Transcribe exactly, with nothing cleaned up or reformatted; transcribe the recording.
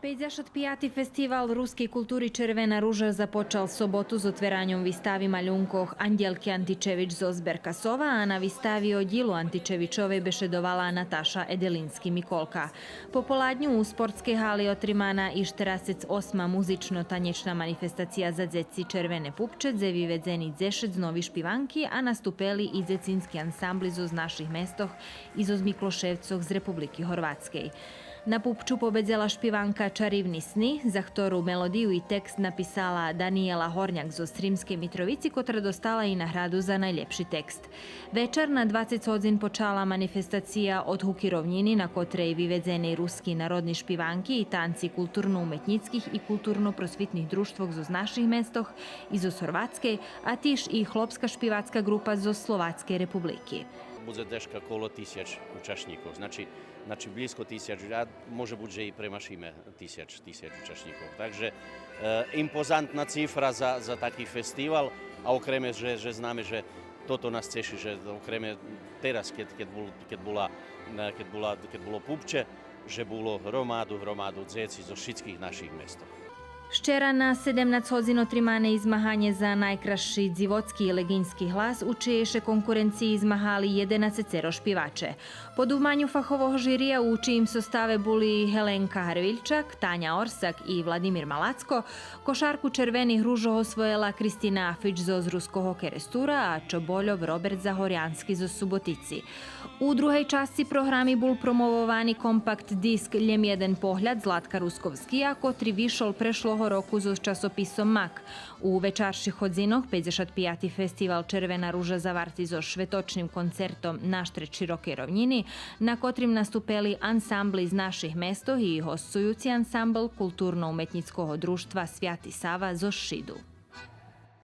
Пейдзешат пияти фестивал рускей култури Червена ружа започал соботу з отвераньом вистави малюнкох Андєлки Античевич зоз Беркасова, а на вистави о дїлу Античевичовей бешедовала Наташа Еделински-Миколка. Пополадню у спортскей гали отримана и штерацец осма музично-танєчна манифестация за дзеци Червене пупче, дзе виведзени дзешец нови шпиванки, а наступели и дзецински ансамбли зоз наших местох и зоз Миклошевцох з Републики Горватскей. На пупчу победзела шпиванка Чаривни сни, за хтору мелодию и текст написала Даниєла Горняк зоз Сримскей Митровици, котра достала и награду за найлєпши текст. Вечар на двацец годзин почала манифестация Одгуки ровнїни, на котрей виведзени руски народни шпиванки и танци културно-уметнїцких и културно-просвитних дружтвох зоз наших местох и зоз Горватскей, а тиж и хлопска шпивацка ґрупа зоз Словацкей Републики. Будзе дзешка коло тисяч учашнїкох, значи, значи блїзко тисяч, а може буц же и премашиме тисяч, тисяч учашнїкох. Так же, е, импозантна цифра за, за таки фестивал, а окреме же, же знаме же тото нас цеши, же окреме тераз, кед, кед бул, кед була, е, кед була, кед було пупче, же було громаду, громаду дзеци зоз шицких наших местох. Вчера на седемнац годзин отримане и змаганє за найкрасши дзивоцки и леґиньски глас. У чиєй ше конкуренциї змагали єденацецеро шпиваче. По думаню фахового жирия у чиїм составе були Геленка Гарвильчак, Таня Орсак и Владимир Малацко, кошарку Червених ружох освоєла Кристина Афич зоз Руского Керестура, а Чобольов Роберт Загорянски зоз Суботици. У другей часци програми бул промововани компакт диск Лєм єден погляд Златка Русковския, котри вишол прешлого року зоз часописом Мак. У вечарших годзинох пейдзешат пияти фестивал Червена ружа заварти зоз шветочним концертом Наштред широкей ровнїни, на котрим наступели ансамбли з наших местох и госцуюци ансамбл Културно-уметнїцкого дружтва Святи Сава зоз Шиду.